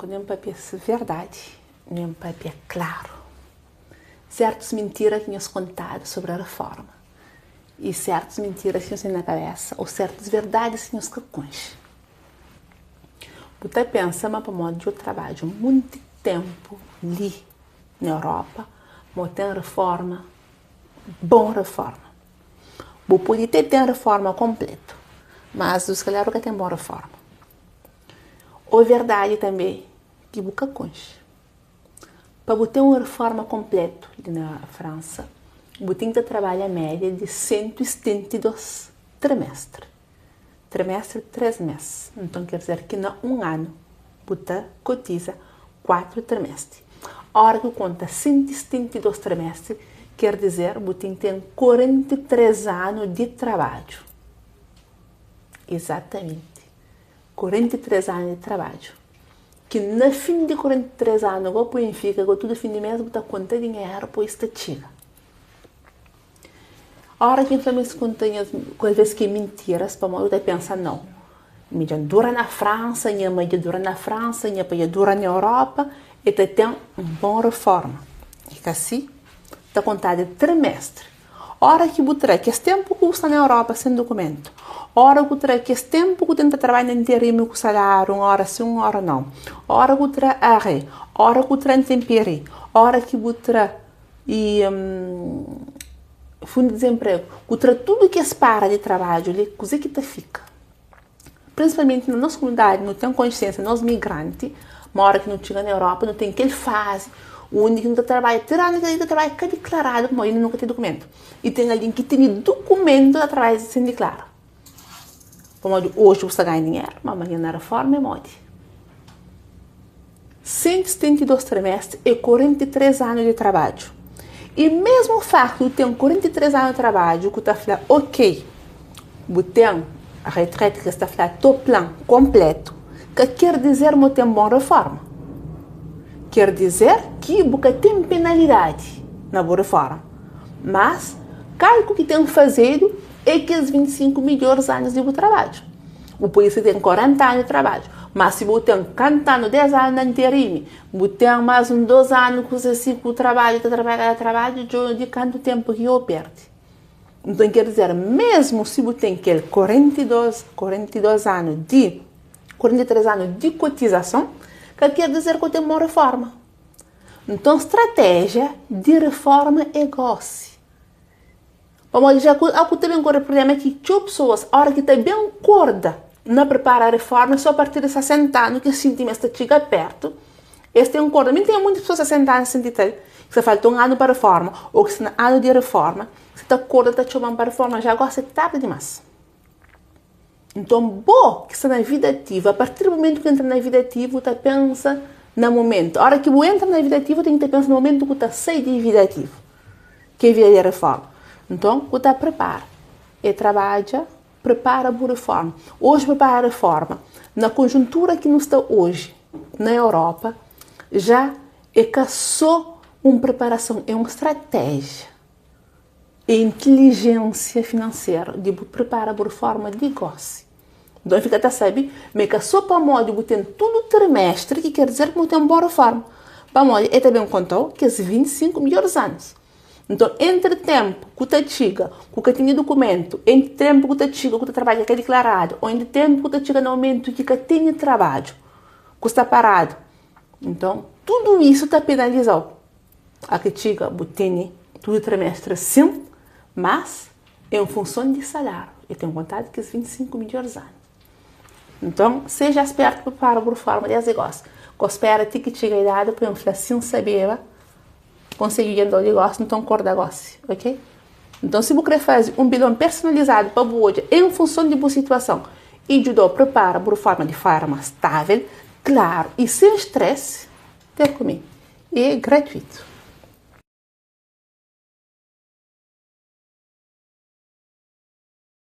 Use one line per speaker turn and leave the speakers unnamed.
Nu ben papia verdadi, nu ben papia klaru. Sertus mintira ki nhos kontadu sobri reforma i sertus mintira ki nhos ten na kabesa ô sertus verdadis ki nhos ka konxe. Bu ta pensa ma pamodi dja bu trabadja monti tenpu li na Europa ma bu ten reforma, bon reforma. Bu pode te ten reforma konpletu, mas si kalhar bu ka ten bon reforma. Ô verdadi tanbe ki bu ka konxe. Pa bu ten un reforma konpletu li na Fransa, bu ten ki ta trabadja média di 172 trimestri. Trimestri 3 mes. Nton ker dizer ki na un anu bu ta kotiza 4 trimestri. Ora ki bu konta 172 trimestri, ker dizer bu ten ki ten 43 anu di trabadju. Izatamenti, 43 anu di trabadju. Ki na fin di 43 anu go poi fika go tudu fin di mes bu ta konta dinheru poi sta txiga. Ora ki N fla ma es konta nhas alvês ki é mintiras pamodi bu ta pensa nau, mi dja N dura na Fransa, nha mai dja dura na Fransa, nha pai dja dura na Europa, el ta ten un bon reforma. É ka si? Ta kontadu trimestri. Ora ki bu tra kes tenpu ku bu sta na Europa sen dukumentu, ora ku tra kes tenpu ku tenta trabadja na interimi ku salariu un ora si un ora nau, ora ku tra arre, ora ku tra intemperi, ora ki bu tra i fundu di dizenpregu, ku tra tudu kes para di trabadju li, kuze ki ta fika? Prinsipalmenti na nos komunidadi nu ten konsiensia, nos migranti, ma ora ki nu txiga na Europa nu ten kel fazi undi ki nu ta trabadja, tiranu kel li ta trabadja ka diklaradu pamodi inda nu ka ten dukumentu. I ten algen ki tene dukumentu ta trabadja sen diklara. Pamodi oji bu sta ganha dinheru, ma amanha na reforma é modi? 172 trimestri é 43 anu di trabadju. I mesmu faktu di ten 43 anu di trabadju ku ta fla ok, bu ten retrete ki es ta fla to plan konpletu, ka ker dizer ma bu ten bon reforma. Ker dizer ki bu ka ten penalidadi na bu reforma. Mas kalku ki ten fazedu é kes 25 midjoris anus di bu trabadju. Bu pode ser ten 40 anu di trabadju, ma si bu ten kantu anu, 10 anu na interimi, bu ten mas un 2 anu kuza si ku trabadju, ta trabadja, ta trabadja, djo di kantu tenpu ki yo perdi. Nton ker dizer, mesmu si bu ten kel 42, 42 anu di, 43 anu di kotizason, ka ker dizer ku ten bon reforma. Nton stratéjia di reforma é gosi. Pamodi ja ku ku ta ben kore prublema ki txeu pesoas ora ki ta ben korda na pripara reforma so apartir di 60 anu ki es xinti ma es ta txiga pertu es ten korda. Mi ten munti pesoas 60 anu 60 i tal ki sta falta un anu pa reforma o ki sta na anu di reforma ki ta korda ta txoman pa reforma ja gosi é tardi dimas. Nton, bo ki sta na vida ativa, apartir di mumentu ki entra na vida ativa, bu ta pensa na mumentu. Ora ki bu entra na vida ativa, bu ten ki ta pensa na mumentu ku ta sai di vida ativa, ki é vida di reforma. Nton, bu ta pripara. E trabadja, pripara bu reforma. Oji, pripara reforma na konjuntura ki nu sta oji na Europa, ja é ka so un priparason, é un stratéjia. É intilijénsia finanseru di bu pripara bu reforma di gósi. Nton, fika ta sabe ma é ka sô pamodi bu ten tudu trimestri ki ker dizer ki bu ten bon reforma. Pamodi el ta ben konta-u kes 25 midjoris anus. Nton, entri ténpu ku ta txiga ku ka tene dukumentu, entri ténpu ku ta txiga ku ta trabadja ka diklaradu, ô entri ténpu ku ta txiga na mumentu ki ka tene trabadju, ku sta paradu. Nton, tudu isu ta penaliza-u. A ki txiga bu tene tudu trimestre sin, mas en funson di saláriu. E ten kontadu kes 25 midjoris anu. Nton, seja spertu pa pripara bu reforma desdi gosi. Ka spera ti ki txiga idadi pa N fla sin sabeba, konsigi dja N di gosi, nton korda gosi, ok? Nton, si bu kre faze un bilon personalizadu pa bu odja en funson di bu situason i djuda-u pripara bu reforma di forma stável, klaru i sen stress, ter ku mi. É gratuitu.